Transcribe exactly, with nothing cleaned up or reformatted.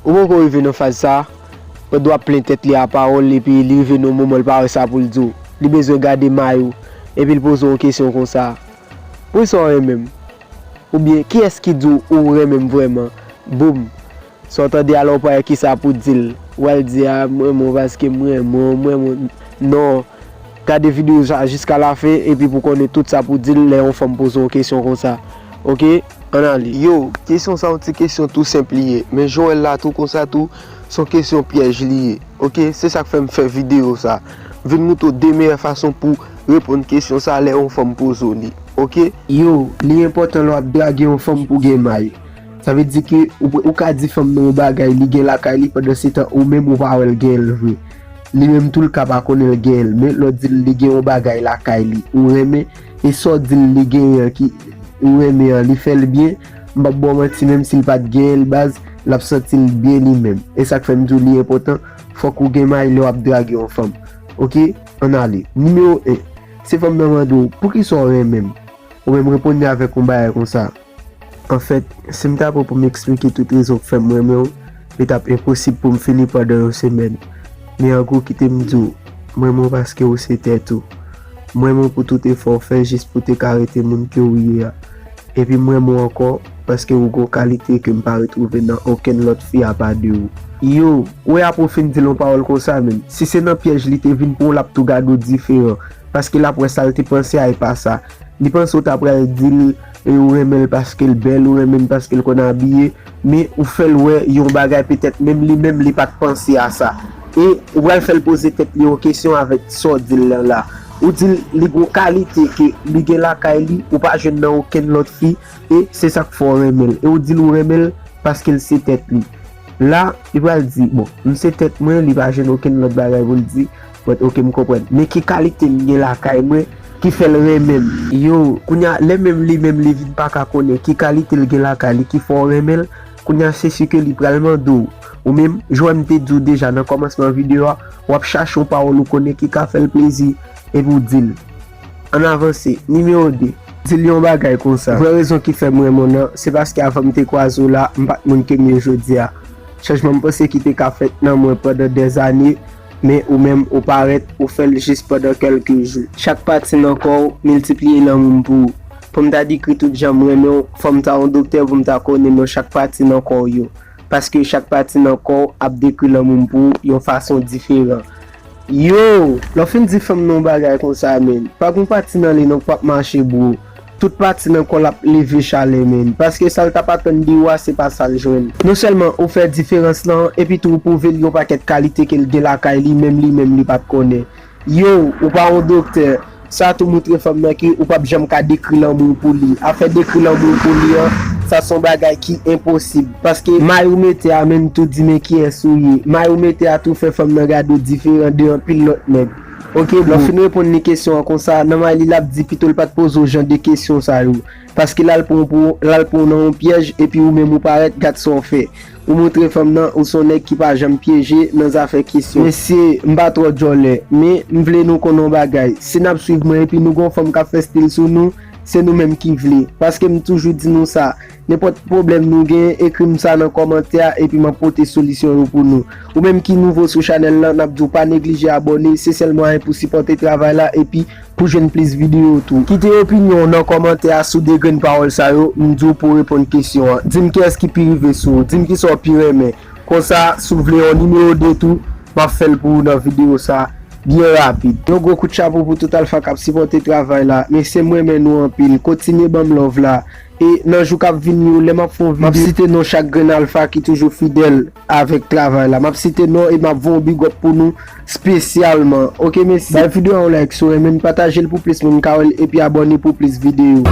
Ou poko rive nan faz sa, pandan w ap plen tèt li a pawòl, epi li rive nan yon moman l pa wè sa pou l di w. Li bezwen gade may ou, epi l poze w yon kesyon konsa. Poukisa w renmen m? Oubyen, kiyès ki di w ou renmen m vrèman? Boum! Sa w tande a la, ou pa wè kisa pou di l. Ou pral di, a, m renmen w paske m renmen w, m renmen w. Non. Gade videyo sa jiska lafen, epi pou konnen tout sa pou di l lè yon fanm poze w kesyon konsa. Oke? Ann ale. Yo, kesyon sa yon ti kesyon tou senp li ye. Men jan w wè l la tou konsa tou, se yon kesyon pyèj li ye. Oke? Se sa k fè m fè videyo sa. Vin montre w de meyè fason pou reponn kesyon sa lè yon fanm poze w li. Oke? Yo, li enpòtan lè w ap drage yon fanm pou gen may. Sa vle di ke ou, ou ka di fanm nan yon bagay, li gen lakay li, pandan se tan ou menm ou pa wè l gen l vre. Li menm tou l ka pa konnen l gen l, men lè w di l li gen yon bagay lakay li, ou renmen, e sa w di l li genyen an ki ou renmen an, li fè l byen, m p ap ba w manti, menm si l pa t genyen l baz, l ap santi l byen li menm. E sa k fè m di w li enpòtan, fòk ou gen may lè w ap drage yon fanm. Oke? Ann ale. Nimewo en, se fanm nan mande w, poukisa w renmen m? Ou menm reponn li avèk yon bagay konsa. Anfèt, si m ta pran pou m eksplike tout rezon k fè m renmen w, li t ap enposib pou m fini pandan yon semèn. Men an gwo, kite m di w, m renmen w paske w se tèt ou. M renmen w pou tout efò w fè jis pou w te ka rete moun ke w ye a. Epi m renmen w ankò paske w gen yon kalite ke m pa retwouve nan okenn lòt fi apa de ou. Yo, ou wè apre w fin di l yon pawòl konsa menm, si se nan pyèj li te vin pran w, l ap tou gade w diferan. Paske l ap wè sa l te panse a e pa sa. Li panse w ta pral di l, e, ou renmen l paske l bèl, ou renmen l paske l konn abiye, men ou fè l wè yon bagay petèt menm li menm li pa t panse a sa. E ou pral fè l poze tèt li yon kesyon avèk sa w di l lan la. Ou di l li gen yon kalite ke li gen lakay li, ou pa jwenn nan okenn lòt fi, e se sa k fè w renmen l. E ou di l ou renmen l paske l se tèt li. La, li pral di, bon, m se tèt mwen, li pa jwenn okenn lòt bagay pou l di, but oke, m konprann. Men ki kalite m gen lakay mwen ki fè l renmen m? Yo, kounye a, lè menm li menm li vin pa ka konnen ki kalite l gen lakay li ki fè w renmen l, kounye a, se si ke li pral mande w. Ou menm, jan m te di w deja nan kòmansman videyo a, w ap chache yon pawòl ou konnen ki ka fè l plezi, epi w di l. Ann avanse. Nimewo de. Di l yon bagay konsa. Vrè rezon ki fè m renmen w nan, se paske avan m te kwaze w la, m pa t moun ke m ye jodi a. Chanjman m panse ki te ka fèt nan mwen pandan dèzane, men ou menm, ou parèt, ou fè l jis pandan kèlke jou. Chak pati nan kò w miltipliye lanmou m pou ou. Pou m ta dekri tout jan m renmen w, fò m ta yon doktè pou m ta konnen non chak pati nan kò w yo. Paske chak pati nan kò w ap dekri lanmou m pou ou yon fason diferan. Yo, lè w fin di fanm nan yon bagay konsa, menn, pa gen yon pati nan li non k p ap mache, bro. Tout pati nan kò l ap leve chalè, menn. Paske sa l t ap atann de ou a, se pa sa l jwenn. Non sèlman ou fè diferans lan, epi tou ou pwouve l yon pakèt kalite ke l gen lakay li, menm li menm li pa t konnen. Yo, ou pa yon doktè. Sa tou montre fanm nan ke ou p ap janm ka dekri lanmou w pou li. Afè dekri lanmou w pou li an, sa se yon bagay ki enposib. Paske may ou mete a menm tou di men kiyès ou ye. May ou mete a tou fè fanm nan gade w diferan de anpil lòt nèg. Oke, bro. Lè w fin reponn li kesyon an konsa, nan may li l ap di pito l pa t poze w jan de kesyon sa yo. Paske l al pran w pou, l al pran w nan yon pyèj, epi ou menm ou parèt, gad sa w fè. Ou montre fanm nan ou se yon nèg ki pa janm pyeje nan zafè kesyon. Mesye, m pa twò djòlè, men m vle nou konn yon bagay. Si n ap swiv mwen epi nou gen yon fanm k ap fè stil sou nou, se nou menm ki vle. Paske m toujou di nou sa, nenpòt pwoblèm nou genyen, ekri m sa nan kòmantè a epi m ap pote solisyon yo pou nou. Ou menm ki nouvo sou chanèl lan, n ap di w pa neglije abòne, se sèl mwayen pou sipòte travay la epi pou jwenn plis videyo tou. Kite opinyon w nan kòmantè a sou de grenn pawòl sa yo, m di w pou w reponn kesyon an. Di m kiyès ki pi rive sou ou, di m kisa w pi renmen. Konsa, si w vle yon nimewo de tou, m ap fè l pou ou nan videyo sa byen rapid. Yon gwo kout chapo pou tout alfa k ap sipòte travay la. Mesye, m renmen nou anpil. Kontinye ban m love la. E nan jou k ap vini yo, lè m ap fè yon videyo, m ap site non chak grenn alfa ki toujou fidèl avèk travay la. M ap site non e m ap voye yon big up pou nou espesyalman. Oke, mesye. Bay videyo a yon like si w renmen l, pataje l pou plis moun ka wè l, epi abòne pou plis videyo.